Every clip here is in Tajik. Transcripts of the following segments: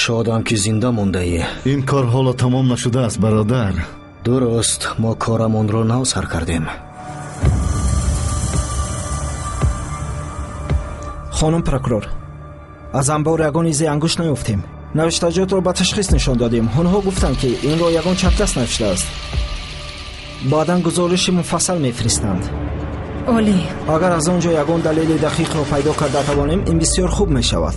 Шодам, ки зинда мондаӣ. Ин кор ҳоло тамом нашудааст, бародар. Дуруст, мо корамонро нав сар кардем. Хонум прокурор, аз анбор ягон изи ангушт наёфтем. Навиштаҷотро ба ташхис нишон додем. Онҳо гуфтанд, ки инро ягон чапдаст навиштааст. Баъдан гузориши муфассал мефиристанд. Олӣ. Агар аз он ҷо ягон далели дақиқро пайдо карда тавонем, ин бисёр хуб мешавад.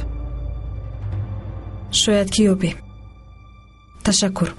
Шояд ки ёбем. Ташаккур.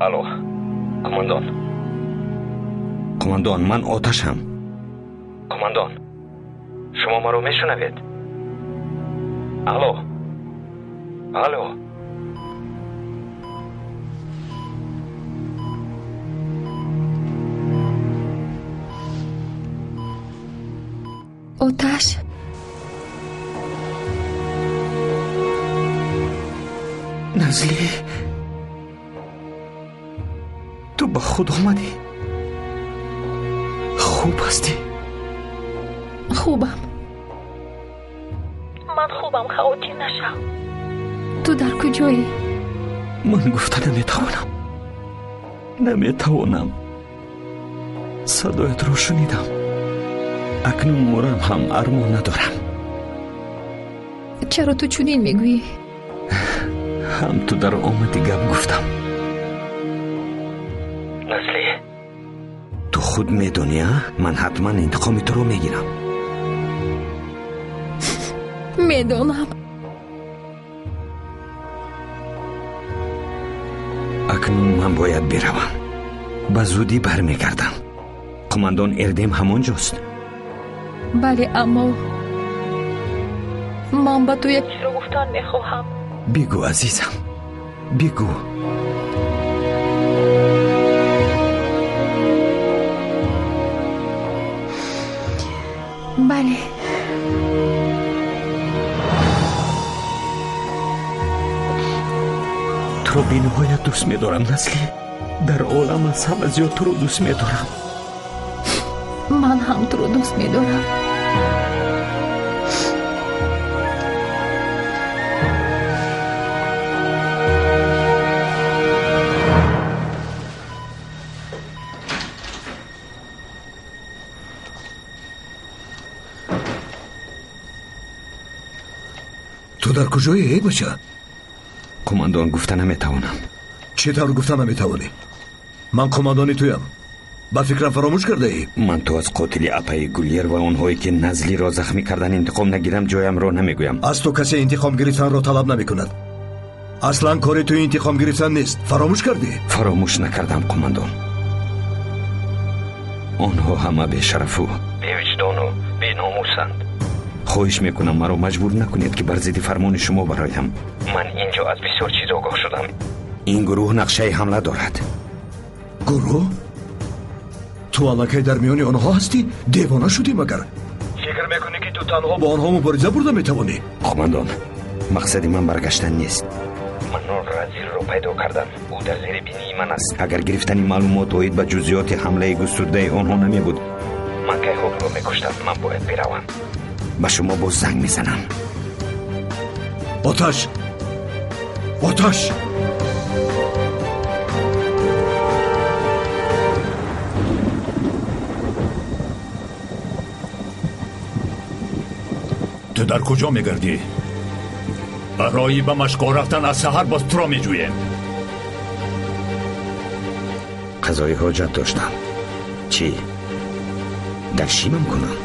Алло, қумондон. Қумондон, ман Оташам. Қумондон, шумо маро мешунавед? Алло, алло. Оташ. Назли, ту ба худ омадӣ? Хуб ҳастӣ? Хубам. Ман хубам, хавотир нашав. Ту дар куҷоӣ? Ман гуфта наметавонам. Наметавонам. Садоятро шунидам. Акнун мурам ҳам армон надорам. Чаро ту чунин мегӯӣ? Ҳам ту дар омади гап гуфтам. Назли, ту худ медонӣ, а? Ман ҳатман интиқоми туро мегирам. Медонам. Акнун ман бояд биравам. Ба зудӣ бармегардам. Қумандон Эрдем ҳамон ҷост. Бале, аммо ман ба ту як чизро гуфтан мехоҳам. Бигӯ, азизам, бигӯ. Бале. Туро бениҳоят дӯст медорам, Назли. Дар олам аз ҳама зиёд туро дӯст медорам. Ман ҳам туро дӯст медорам. Ту дар куҷоӣ, эй бача? Қумандон, гуфта наметавонам. Чӣ тавр гуфта наметавонӣ? Ман қумандони туям. Ба фикрам фаромӯш кардаӣ? Ман то аз қотили апаи Гулер ва онҳое ки Назлиро захмӣ кардан интиқом нагирам, ҷоямро намегӯям. Аз ту касе интиқом гирифтанро талаб намекунад. Аслан кори ту интиқом гирифтан нест. Фаромӯш кардӣ? Фаромӯш накардам, қумандон. Онҳо ҳама бешарафу, бевиҷдону беномусанд. Хоҳиш мекунам, маро маҷбур накунед, ки бар зидди фармони шумо бароям. Ман инҷо аз бисёр чиз огоҳ шудам. Ин гурӯҳ нақшаи ҳамла дорад. Гурӯҳ? Ту аллакай дар миёни онҳо ҳастӣ? Девона шудӣ магар? Фикр мекунӣ, ки ту танҳо бо онҳо мубориза бурда метавонӣ? Қумандон, мақсади ман баргаштан нест. Ман Разирро пайдо кардам. Ӯ дар зери бинии ман аст. Агар гирифтани маълумот оид ба ҷузъиёти ҳамлаи густурдаи онҳо намебуд, ман кайҳоқро мекуштам. Ман бояд биравам. Ба шумо боз занг мезанам. Оташ! Оташ! Ту дар куҷо мегардӣ? Барои ба машқо рафтан аз саҳар боз туро меҷӯем. Қазои ҳоҷат доштам. Чӣ? Дар шимам кунам?